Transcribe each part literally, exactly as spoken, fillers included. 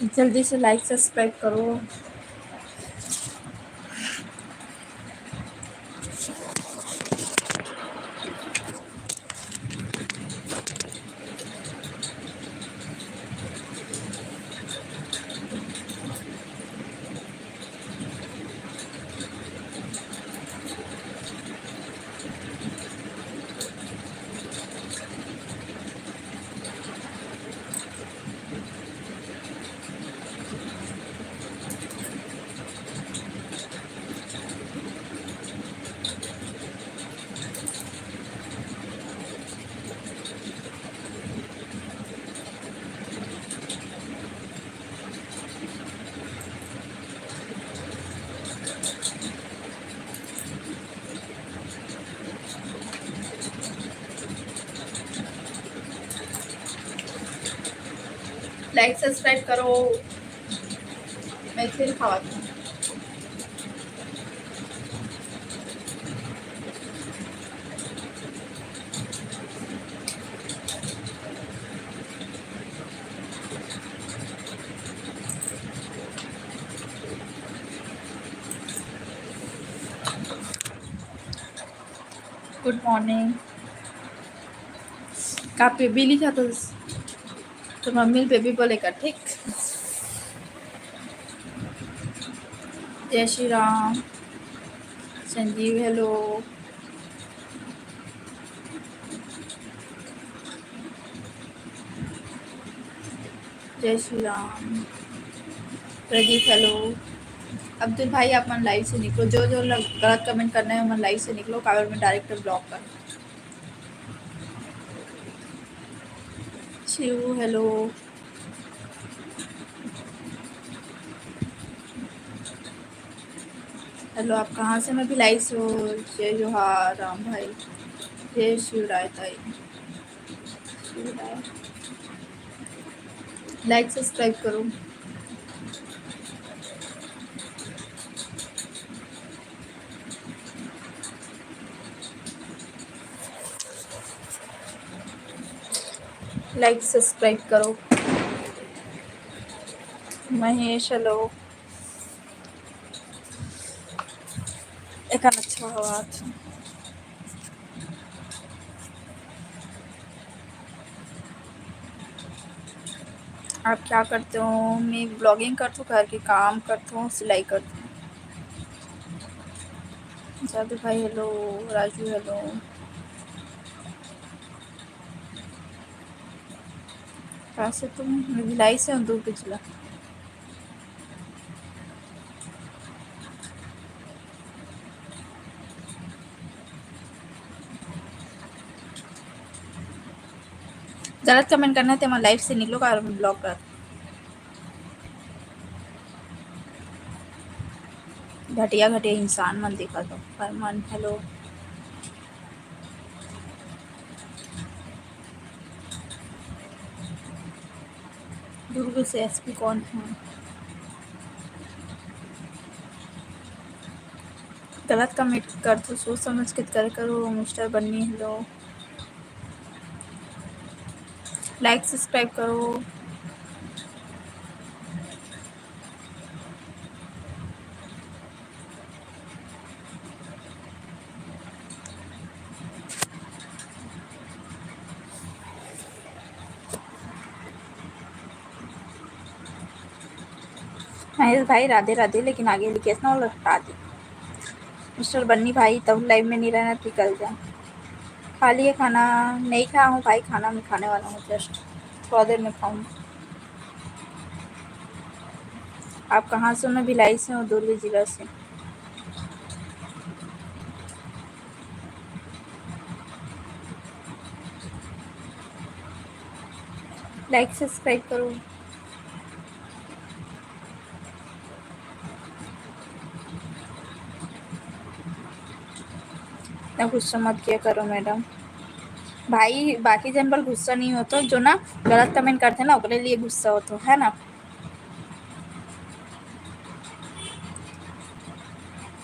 जल्दी से like subscribe करो। Like subscribe करो। मैं फिर खावा थी। Good morning। का बेबी लिखा तो, तो मम्मी बेबी बोलेगा, ठीक। जय श्री राम। संजीव, hello। जय श्री राम। प्रदीप, hello। अब्दुल भाई, आप मन live से निकलो, जो जो लोग गलत comment करना है, मन live से निकलो, काबर मैं direct block कर। शिव, hello। Hello, आप कहाँ से? मैं भिलाई से हूँ। जय जोहार राम भाई, जय शिवराय ताई। Like subscribe करो। Like subscribe करो। महेश, hello। एखन अच्छा हवा। आप क्या करते हो? मैं blogging करती हूँ, घर के काम करती हूँ, सिलाई करती हूँ। जादू भाई, hello। राजू, hello। कहाँ से तुम? मैं भिलाई से हूँ, दुर्ग जिला। गलत comment करना है तो मैं live से निकलो, कार block कर। घटिया घटिया इंसान मन दिखा तो। हरमन, hello। दुर्ग से एसपी कौन है? गलत comment करथो, सोच समझ के करे करो। मिस्टर बन्नी, hello। Like subscribe करो। महेश भाई, राधे राधे, लेकिन आगे लिखे ना, वो लौटा दे। मिस्टर बन्नी भाई, तब live में नहीं रहना, निकल जा। खा लिए खाना? नहीं खाया हूँ भाई, खाना मैं खाने वाला हूँ, just थोड़ा देर में खाऊंगी। आप कहाँ से हो? मैं भिलाई से हूँ, दुर्ग जिला से। Like subscribe करो। इतना गुस्सा मत किया करो मैडम। भाई, बाकी जन पर गुस्सा नहीं होतो, जो ना गलत comment करते ना, ओकरे लिए गुस्सा होतो है ना।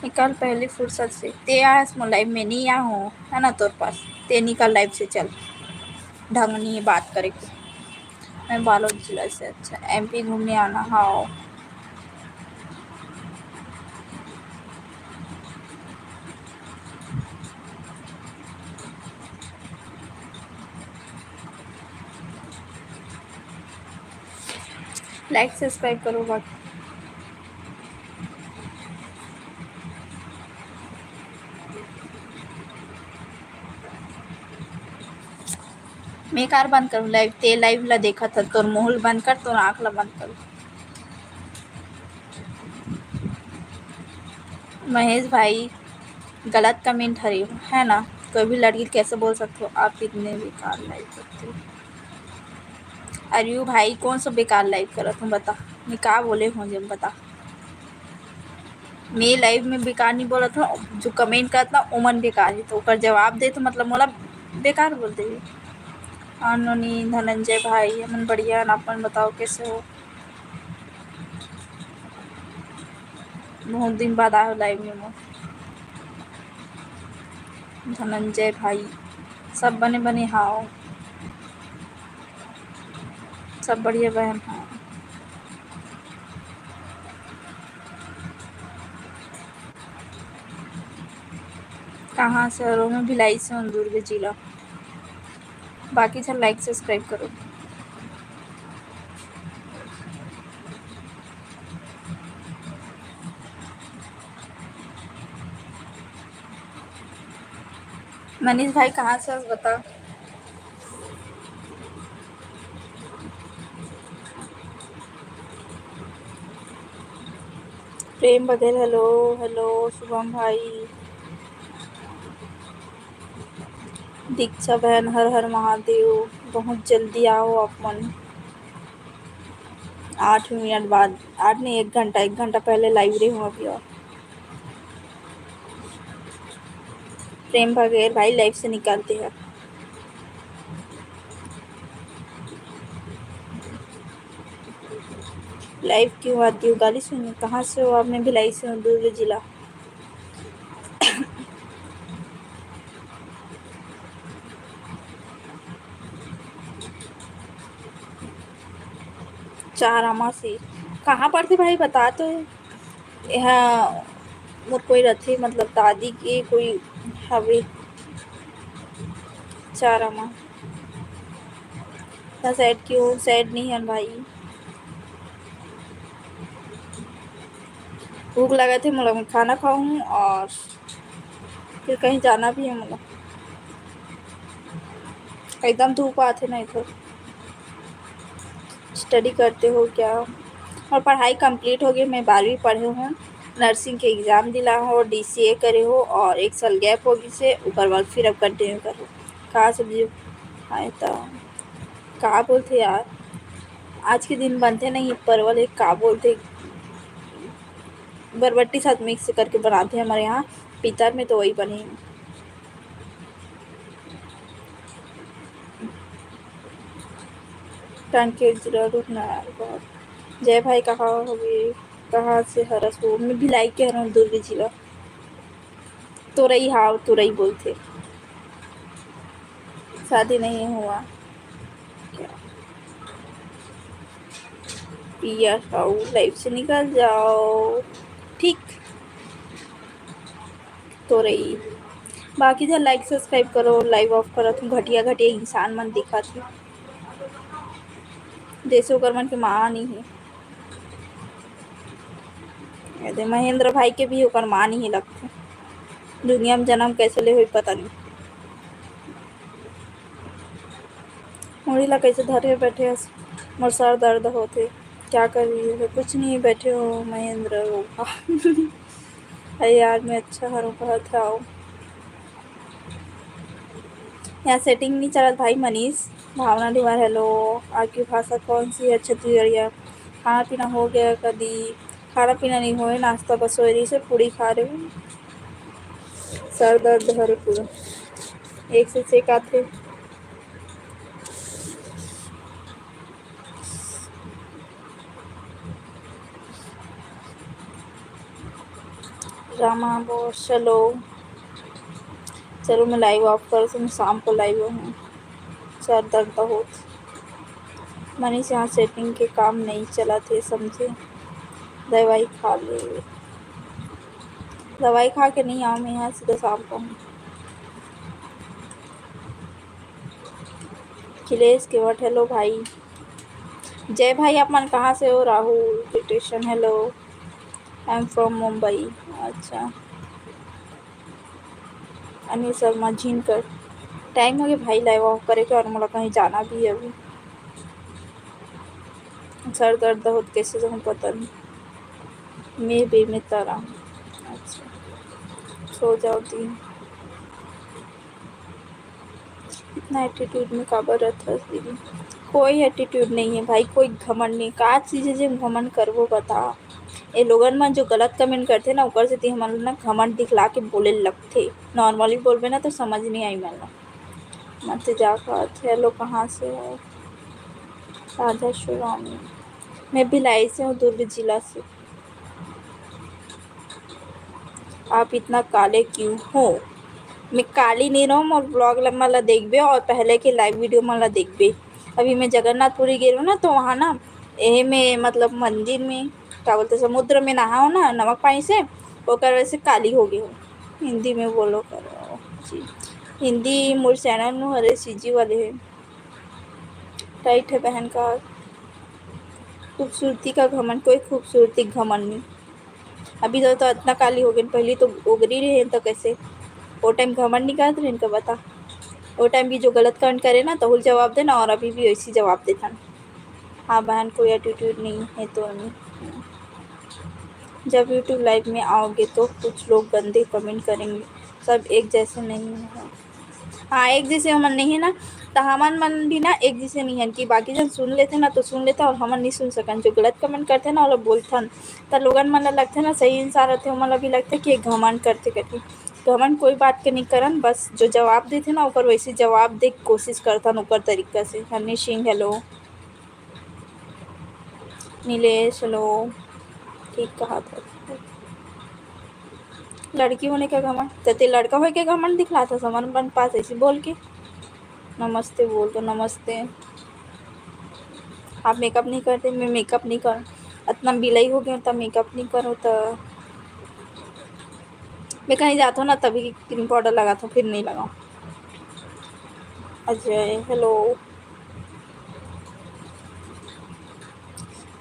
निकाल पहले फुर्सत से। ते आस मोर live में नहीं आ हो, है ना, तोर पास। ते निकल live से, चल। ढंग नहीं है बात करे के। मैं बालोद जिला से। अच्छा, एमपी घूमने आना। हाँ। Like subscribe करो बाकी। मैं कार बंद करूँ लाइव? ते लाइव ला देखत हस, तोर मुँह ल बंद कर, तोर आँख ला बंद कर। महेश भाई, गलत कमेंट हरे, है ना? कोई भी लड़की कैसे बोल सकते हो आप इतने बेकार लाइव करते हो? अरे यू भाई, कौन सा बेकार लाइव करत हूँ बता, मैं का बोले हूँ जब बता? मैं लाइव में बेकार नहीं बोलत हूँ, जो कमेंट करत ना ओमन बेकार है, तो ओकर जवाब दे तो मतलब मोला बेकार बोल देवी। हाँ नोनी, धनंजय भाई, हमन बढ़िया हन, अपन बताओ कैसे हो? बहुत दिन बाद आए हो लाइव में मोर। धनंजय भाई, सब बने बने हाव, सब बढ़िया बहन हाँ। कहाँ से हरो? मैं भिलाई से हूँ, दुर्ग जिला। बाकी झन लाइक सब्सक्राइब करो। मनीष भाई कहाँ से हस बता। प्रेम बघेल, हेलो हेलो। शुभम भाई, दीक्षा बहन, हर हर महादेव। बहुत जल्दी आओ आप मन। आठ मिनट बाद, आठ नहीं, एक घंटा, एक घंटा पहले लाइव रही हूँ अभी। और प्रेम बघेल भाई लाइव से निकालते हैं। लाइव क्यों आती हो? गाली सुनी। कहाँ से हो आप? मैं भिलाई से हूँ, दुर्ग जिला। चारामा से कहाँ पड़थे भाई, बता तो। यहाँ मोर कोई रथे, मतलब दादी के कोई हवे चारामा। इतना सैड क्यों? सैड नहीं है भाई, भूख लगा थे, मतलब मैं खाना खाऊँ और फिर कहीं जाना भी है, मतलब एकदम धूप आथे ना इधर। स्टडी करते हो क्या? और पढ़ाई कंप्लीट हो गई, मैं बारहवीं पढ़े हूँ, नर्सिंग के एग्जाम दिला हो, डीसीए करे हो और एक साल गैप हो गई से, ओकर बाद फिर अब कंटिन्यू करो। का सब्जी खाए तो का बोलते यार, आज के दिन बनते नहीं परवल, एक का बोलते बरबट्टी साथ मिक्स करके बनाते हैं हमारे यहाँ पितर में, तो वही बने। कांकेर जिला रुकना यार बहुत। जय भाई कहाँ होगे, कहाँ से हरस हो? मैं भिलाई के हरहूँ, दुर्ग जिला। तोरई, हाँ तोरई बोलथे। शादी नहीं हुआ क्या? पिया साहू लाइफ से निकल जाओ। ठीक। तोरई। बाकी झन लाइक सब्सक्राइब करो, लाइव ऑफ करत हूँ, घटिया घटिया इंसान मन दिखत हे। जैसे ओकर मन के माँ नहीं है। ये दे महेंद्र भाई के भी ओकर माँ नहीं लगथे। दुनिया में जन्म कैसे ले हुई पता नहीं। मुड़ी ला कैसे धरे बैठे हस? मोर सर दर्द होथे। क्या कर रही हो? कुछ नहीं, बैठे हो महेंद्र रोहा। अरे यार, मैं अच्छा हरहूँ कहत हव। यहाँ सेटिंग नहीं चलत भाई मनीष। भावना धीवार, हेलो। आपकी भाषा कौन सी है? छत्तीसगढ़िया। खाना पीना हो गया कदी? खाना पीना नहीं होए, नाश्ता बस होए रही से, पूड़ी खा रहे हूँ। सर दर्द हरे पूरा, एक से छेक आथे। रामा बो, चलो, चलो, मैं लाइव ऑफ कर दूँ, शाम को लाइव हूँ। सर दर्द होत। मनीष, यहाँ सेटिंग के काम नइ चलत हे, समझे? दवाई खा ले। दवाई खा के नइ आंव मैं, यहाँ सीधा शाम को हूँ। अखिलेश केवट, hello भाई। जय भाई, आप मन कहाँ से हो? Rahul creation, hello, I am from Mumbai। अच्छा, अनिल शर्मा झिनकर, time होगे भाई live off करे के, और मोला कहीं जाना भी है अभी। सर दर्द होत, कैसे जाऊँ पता नहीं। मैं बेमितारा हूँ। अच्छा, सो जाओ दी। इतना attitude में काबर रथस दीदी? कोई attitude नहीं है भाई, कोई घमंड नहीं। का चीज है जे घमंड करबो, बता? ये लोगन मन जो गलत comment करथे ना, ओकर सेती हमन ला ना घमंड दिखला के बोले लगथे। Normally बोलबे ना तो समझ नहीं आई मन ला। मत जा पात, hello, कहाँ से हो? राधा शिवानी, मैं भिलाई से हूँ, दुर्ग जिला से। आप इतना काले क्यों हो? मैं काली नहीं रहूँ, मोर vlog ला मन ला देखबे और पहले के live video मन ला देखबे। अभी मैं जगन्नाथपुरी गे रहूँ ना, तो वहाँ ना, एहे में, मतलब, मंदिर में, का बोलते, समुद्र में नहाओ ना नमक पानी से, ओकर वजह से काली हो गई हो। हिंदी में बोलो करो जी। हिंदी मोर channel में हरे सीजी वाले है। Right है बहन का, खूबसूरती का घमंड, कोई खूबसूरती घमंड नहीं। अभी तो, तो इतना काली हो गई, पहली तो ओगरी रहे तो कैसे, वो time घमंड नहीं करत रहे इनका, बता? वो time भी जो गलत comment करे ना, तो उल जवाब देना, और अभी भी वैसी जवाब देता। हाँ बहन, कोई attitude नहीं है तो नहीं। जब YouTube live में आओगे तो कुछ लोग गंदे comment करेंगे, सब एक जैसे नहीं है। हाँ, एक जैसे हमन नहीं है ना, तो हमन मन भी ना एक जैसे नहीं है कि बाकी जन सुन लेते ना तो सुन लेते और हमन नहीं सुन सकन। जो गलत comment करते ना, वो लोग बोलथन, तो लोगन मन ला लगथे ना सही इंसान रहते, ओमन ला भी लगथे कि ये घमंड करते करके। घमंड कोई बात के नहीं करन, बस जो जवाब देथे ना, ओकर वैसे जवाब दे के कोशिश करथन ओकर तरीका से। हनी सिंह, hello। नीलेश, hello। ठीक कहा था। लड़की होने का घमंड, तो ते लड़का होए के घमंड दिखला था समर बन पास ऐसे बोल के। नमस्ते बोल तो नमस्ते। आप makeup नहीं करते, मैं makeup नहीं करूँ। इतना बिलाई हो गया, तब makeup नहीं करूँ तो मैं कहीं जाता हूँ ना, तभी cream powder लगाता हूँ, फिर नहीं लगाऊँ। अजय, hello।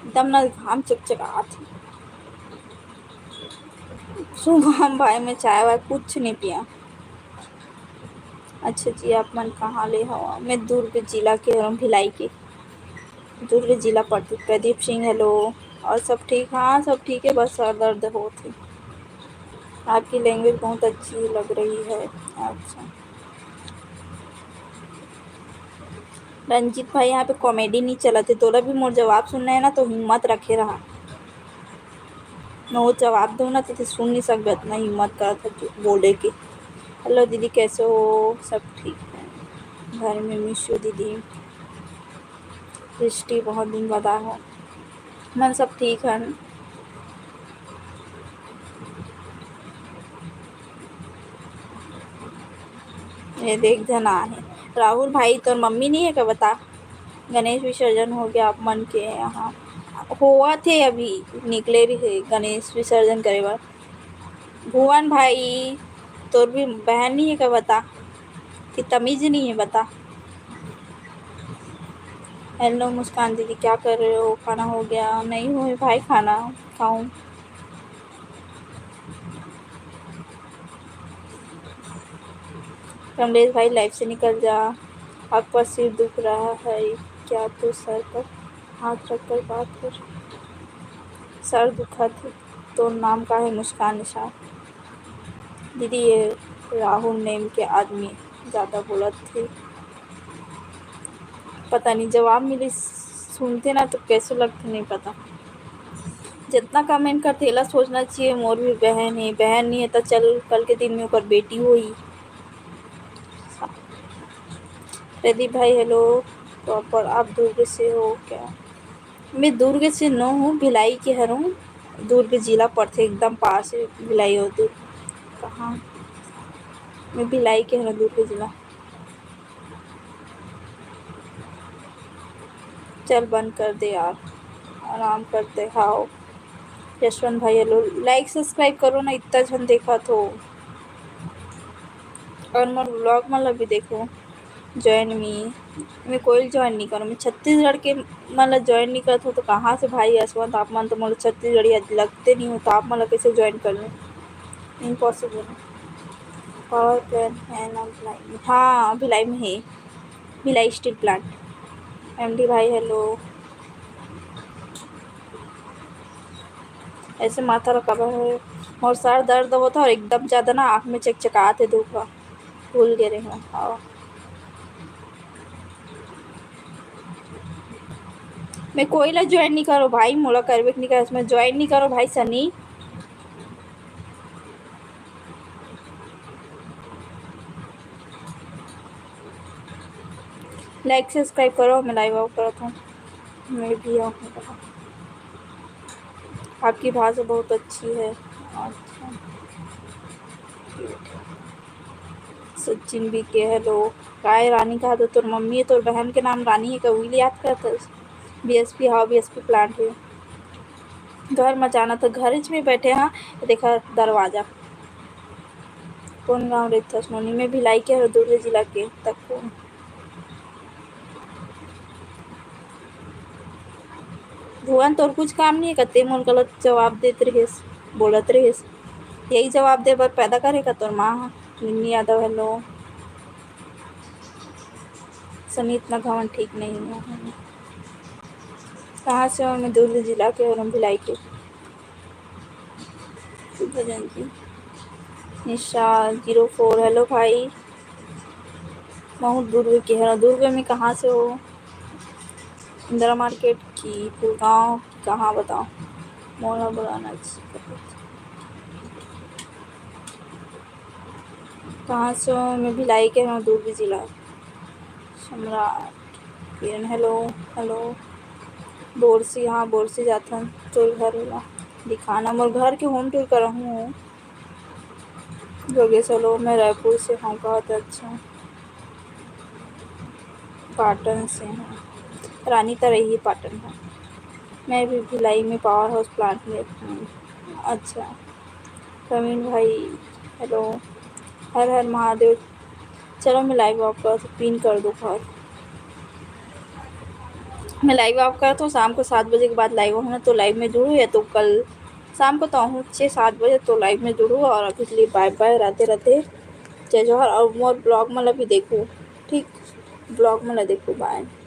एकदम ना घाम चकचकात हे। शुभम भाई, मैं चाय वाय कुछ नहीं पिया। अच्छा जी, आप मन कहाँ ले हवा? मैं दुर्ग जिला के हूँ, भिलाई के। दुर्ग जिला पड़ती। प्रदीप सिंह, hello। और सब ठीक? हाँ, सब ठीक है, बस सर दर्द होत हे। आपकी language बहुत अच्छी लग रही है। अच्छा। रंजीत भाई, यहाँ पे comedy नहीं चलत हे, तोला भी मोर जवाब सुनना है ना, तो हिम्मत रखे रहा। मैं जवाब दूँ ना, तो सुन नहीं सकबे, इतना हिम्मत करत है जो बोले के। Hello दीदी, कैसे हो? सब ठीक है घर में? Miss you दीदी। सृष्टि, बहुत दिन बाद आए हो। मन सब ठीक है। ये देख, झन आहे। राहुल भाई, तोर मम्मी नहीं है क्या, बता? गणेश विसर्जन हो गया आप मन के यहाँ? होवत हे, अभी निकले रहे गणेश विसर्जन करे बर। भुवन भाई, तोर भी बहन नहीं है क्या, बता? कि तमीज नहीं है, बता। Hello मुस्कान दीदी, क्या कर रहे हो? खाना हो गया? नहीं हुए भाई, खाना खाऊं। कमलेश भाई, live से निकल जा। आपका सिर दुख रहा है क्या? तो सर पर हाथ रखकर बात कर। सर दुखत हे। तोर नाम का है? मुस्कान निषाद। दीदी, ये राहुल name के आदमी ज़्यादा बोलत हे। पता नहीं, जवाब मिले, सुनते ना तो कैसे लगते, नहीं पता। जितना comment करते, एला सोचना चाहिए, मोर भी बहन है, बहन नहीं है तो चल, कल के दिन में ओकर बेटी होई। प्रदीप भाई, hello। तो पर आप दुर्ग से हो क्या? मैं दुर्ग से नो हूँ, भिलाई के हरहूँ। दुर्ग जिला पड़थे एकदम पास है, भिलाई और दुर्ग। कहाँ? मैं भिलाई के हरहूँ, दुर्ग जिला। चल बंद कर दे यार, आराम कर दे। हाव यशवंत भाई, hello, like subscribe करो ना, इतना झन देखत हो। और मोर vlog मन ला भी देखो। Join me, मैं कोई join नहीं करूँ, मैं छत्तीसगढ़ के मन ला join नहीं करत हूँ, तो कहाँ से भाई यशवंत, आप मन तो मोला छत्तीसगढ़िया लगते नहीं हो, तो आप मन ला कैसे join कर लूँ? Impossible। Power plant है ना भिलाई में? हाँ, भिलाई में है, भिलाई steel plant। एमडी भाई, hello। ऐसे माथा ला काबर है? मोर सर दर्द होता और एकदम ज्यादा ना आँख में चकचकात है धूप ह। भूल गे रहे हो। हाँ। मैं कोई ला join नहीं करो भाई, मोला करबे के नहीं करे, मैं join नहीं करो भाई सनी। Like subscribe करो, मैं live out करत हूँ, मैं भी आऊँ। आपकी भाषा बहुत अच्छी है। अच्छा, सचिन बी के, hello। काय रानी कहा तो तोर मम्मी है, तोर बहन के नाम रानी है का? उही याद करत हस? बीएसपी, हाँ, बीएसपी plant है। घर में जाना तो घर में बैठे हाँ, देखा दरवाजा। कौन गाँव रहता नोनी में? भिलाई के हर, दुर्ग जिला के। तक कौन? भुवन, तोर कुछ काम नहीं है कते? मोर गलत जवाब देत रहिस, बोलत रहिस। यही जवाब दे बर पैदा करे का तोर माँ ह? मिन्नी यादव, hello। सनी, इतना घमंड ठीक नहीं है। कहाँ से हो? मैं दुर्ग जिला के और हम भिलाई के। शुभ जयंती। निशा zero four, hello भाई। महूँ दुर्ग के हरव। दुर्ग में कहाँ से हो? इंदिरा मार्केट की, फुलगांव की, कहाँ बताओ? मोला बुलाना जी। कहाँ से हो? मैं भिलाई के हूँ, दुर्ग जिला। सम्राट किरण, hello, hello। बोरसी, हाँ, बोरसी जाथन। तोर घर ला दिखाना, मोर घर के home tour करहूँ। योगेश, hello, मैं रायपुर से हूँ। बहुत अच्छा। पाटन से हूँ। रानी तरही पाटन है। मैं भी भिलाई में power house plant में हूँ। अच्छा। प्रवीण भाई, hello। हर हर महादेव। चलो, मैं live off कर, pin कर दो घर। मैं live off करत हूँ, शाम को सात बजे के बाद live हूँ ना, तो live में जुड़ो, या तो कल शाम को तो आहूँ छः सात बजे, तो live में जुड़ो। और अभी के लिए bye bye, राधे राधे, जय जोहार। और मोर vlog मन ला भी देखो, ठीक, vlog मन ला देखो, bye।